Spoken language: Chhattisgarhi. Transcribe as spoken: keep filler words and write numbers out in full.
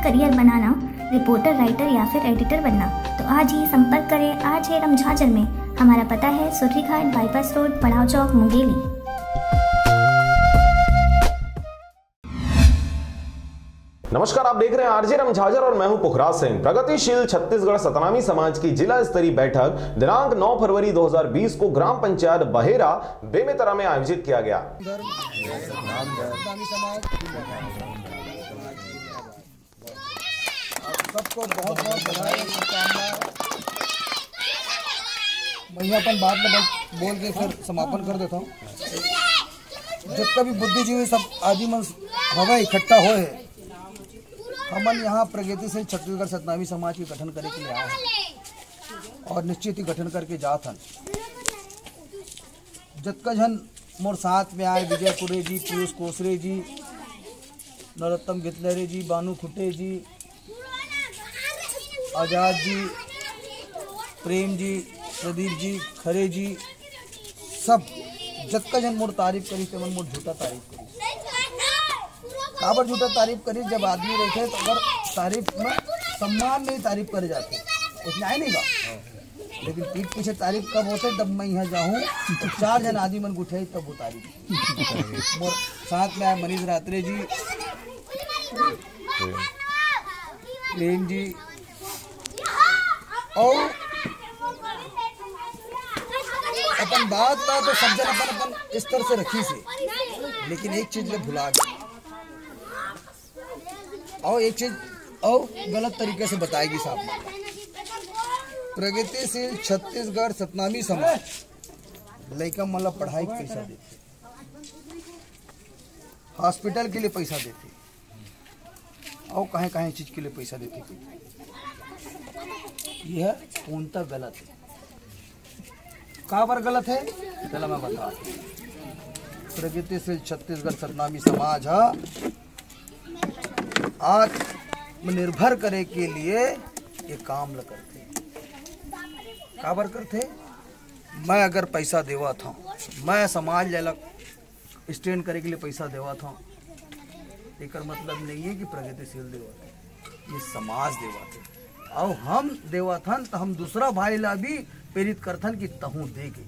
करियर बनाना, रिपोर्टर, राइटर या फिर एडिटर बनना, तो आज ही संपर्क करें आरजे रमझाझर में। हमारा पता है सुर्रीघाट बाईपास रोड, पड़ाव चौक, मुंगेली। नमस्कार, आप देख रहे हैं आरजे रमझाझर और मैं हूं पुखराज सिंह। प्रगतिशील छत्तीसगढ़ सतनामी समाज की जिला स्तरीय बैठक दिनांक नौ फरवरी दो हज़ार बीस को ग्राम पंचायत बहेरा बेमेतरा में आयोजित किया गया। सबको बहुत बहुत बधाई, शुभकामनाएं। मैं अपन बात में बस बोल के फिर समापन कर देता हूँ। जब कभी बुद्धिजीवी सब आदि मन हवा इकट्ठा होए हैं, हमन यहाँ प्रगतिशील छत्तीसगढ़ सतनामी समाज के गठन करे के लिए आए हैं और निश्चित ही गठन करके जात हन। जतका झन मोर साथ में आए, विजय कुरे जी, पीयूष कोसरे जी, नरोत्तम गितलरे जी, बानू खुटे जी, आजाद जी, प्रेम जी, प्रदीप जी, खरे जी, सब जतका झन मोर तारीफ करिस, तेमन मोर झूठा तारीफ करिस। काबर झूठा तारीफ करिस? जब आदमी रहिथे तो अगर तारीफ में सम्मान नहीं तारीफ करे जाथे, उसमें आए नहीं बा। लेकिन पीठ पीछे तारीफ कब होथे? जब मैं यहाँ जाहूँ तो चार झन आदमी मन गुठियाही तब वो तारीफ। मोर साथ में आए मनीष रात्रे जी, प्रेम जी, और अपन बात ला तो सब झन अपन अपन स्तर से रखिस हे, लेकिन एक चीज ला भुला गे। और एक चीज और गलत तरीके से बताए गिस आप। प्रगतिशील छत्तीसगढ़ सतनामी समाज लइका मन ला पढ़ाई के पैसा देथे, हॉस्पिटल के लिए पैसा देथे, और कहे कहे चीज के लिए पैसा देथे। यह पूर्णतः गलत है। काबर गलत है, चला मैं बता। प्रगतिशील छत्तीसगढ़ सतनामी समाज ह आत्मनिर्भर करे के लिए ये काम ल करथे। काबर करथे? मैं अगर पैसा देवत हूँ, मैं समाज ल स्टैंड करे के लिए पैसा देवत हूँ, एकर मतलब नहीं है कि प्रगतिशील देवत है, ये समाज देवत है। और हम देवत हन तो हम दूसरा भाई ला भी प्रेरित करथन कि तहूँ दे के।